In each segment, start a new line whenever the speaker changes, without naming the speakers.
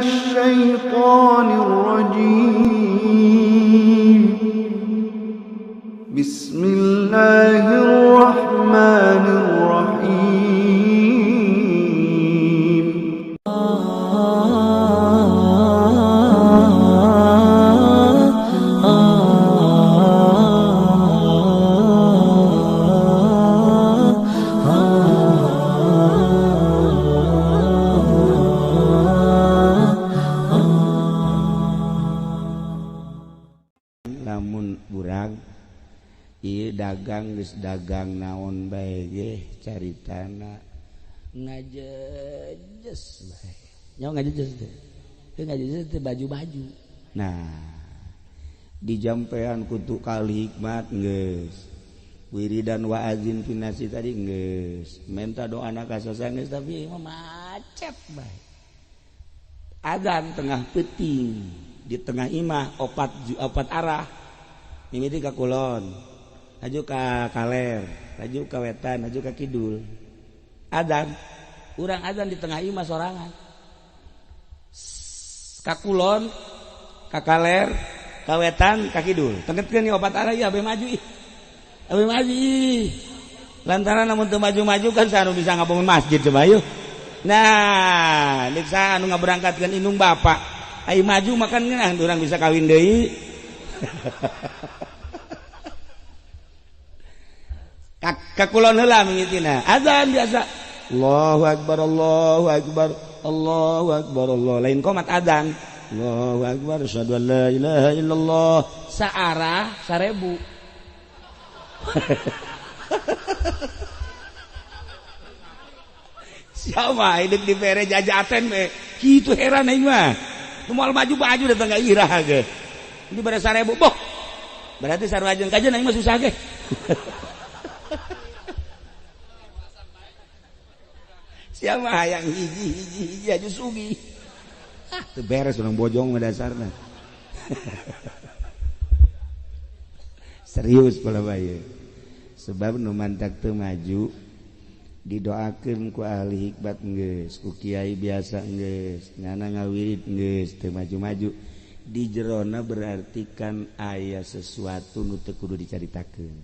الشيطان الرجيم. بسم الله الرحمن الرحيم.
Lamun urang ieu dagang geus dagang naon bae ge caritana ngajejes bae. Nyawa ngajejes teh. Teu ngajejes teh baju-baju. Nah, dijampean kutu kali hikmat geus. Wiridan wa azin finasi tadi geus. Menta doana ka sasa geus tapi mah macet bae. Adzan tengah peuting di tengah imah opat arah. Mimiti ka kulon, laju ka kaler, laju ka wetan, laju ka kidul. Adzan, urang adzan di tengah imah sorangan. Ka kulon, ka kaler, ka wetan, ka kidul. Tengetkeun ieu opat arah ieu abe maju ih. Abe maju ih. Lantaran lamun teu maju-maju kan saha nu bisa ngabangun masjid coba yeuh. Nah, deuk saha anu ngaberangkatkeun indung bapak. Ai maju makan ngeunah urang bisa kawin deui. Kakulon heula mimitina. Azan biasa. Allahu akbar, Allahu akbar, Allahu akbar, Allah. Lain komat azan. Allahu akbar, asyhadu an la ilaha illallah. Saarah 1000. Siapa hidup di bere jajaten we. Kitu heran aing mah. Moal maju-maju datang ka irah ge. Ini pada 1000 boh. Berarti sarua jeung kajen aing mah susah ge. Siapa hayang hiji-hiji aja sugi. Ah, teu beres urang bojong mah dasarna. Serius pala bae. Sebab nu mantak teu maju didoakeun ku ahli hikmat geus, ku kiai biasa geus, ngana ngawirid geus teu maju-maju. Di jerona berarti kan aya sesuatu nu teu kudu dicaritakeun.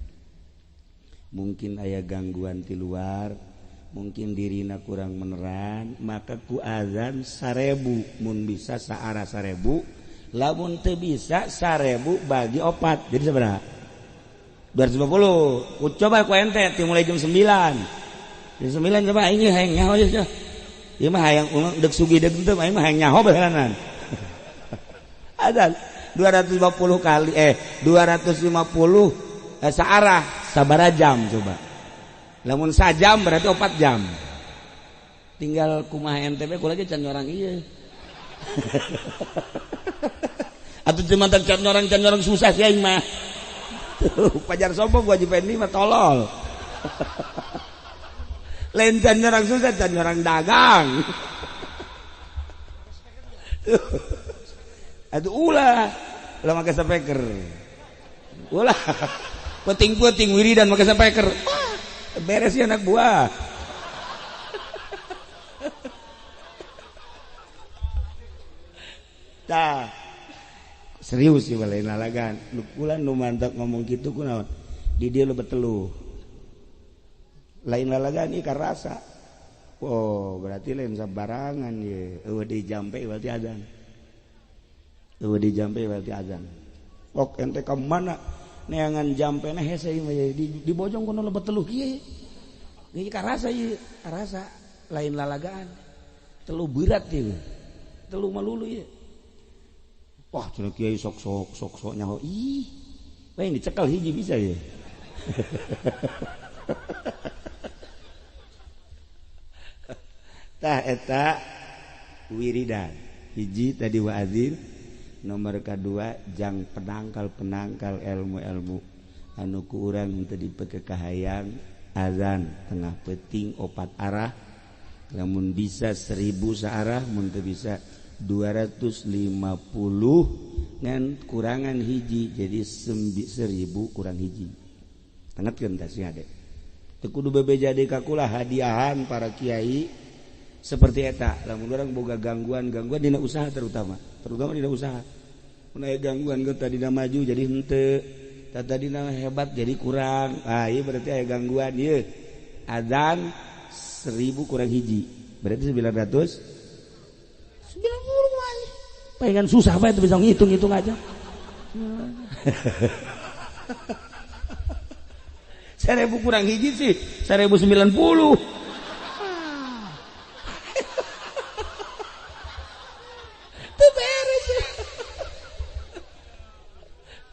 Mungkin aya gangguan ti luar, mungkin dirina kurang meneran, maka ku azan 1000 mun bisa saarah 1000, lamun teu bisa 1000 bagi 4. Jadi sabaraha? 250. Ku coba ku ente ti mulai jam 9. Jam 9 coba aing hayang nyaho ieu. Ieu mah hayang deuk sugih deuk teu aing mah hayang nyaho baheulanan. Azan 250 kali 250 saarah sabaraha jam coba. Lamun sajam berarti 4 jam. Tinggal kumaha NTB kula ge can nyorang ieu. Atuh cuma can nyorang susah sih aing mah. Pajar sombong gua Haji Pendi mah tolol. Lain can nyorang susah, can nyorang dagang. Atuh ulah, ulah make speaker. Ulah. Penting-penting wiridan make speaker. Beres ya anak buah. Tah. Serius sih lain lalagan. Nu kula nu mantap ngomong kitu kunaon? Di dieu lebet teluh. Lain lalagan ieu karasa. Oh, berarti lain sabarangan ye. Eueuh dijampe berarti azan. Eueuh dijampe berarti azan. Ok ente ka mana? Neangan jampena hese ieu mah di bojong kono lebet teluh kieu. Ieu karasa ieu, karasa lain lalagaan. Teluh berat ieu. Teluh malulu ieu. Wah, cenah kiai sok-sok nyaho. Ih. Lain dicekal hiji bisa ye. Tah eta wiridan. Hiji tadi wa azin. Nomor kedua jang penangkal-penangkal ilmu-ilmu anu ku urang teu dipeke kahayang azan tengah peuting 4 arah, lamun bisa 1000 saarah, mun teu bisa 250 ngan kurangan hiji jadi 1000 kurang hiji. Tengetkeun tah sia de. Teu kudu bebeja deui ka kula hadiahan para kiai Seperti eta lamun urang boga gangguan-gangguan dina usaha, terutama terutama dina usaha. Mun aya gangguan ge tadina maju jadi henteu, tadina hebat jadi kurang. Ah, ieu berarti aya gangguan ieu. Adzan 1000 kurang hiji berarti 990 wae. Pengen susah bae bisa ngitung-ngitung aja. 1000 kurang hiji sih 1090. Tuh beres.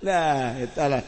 Nah, itulah.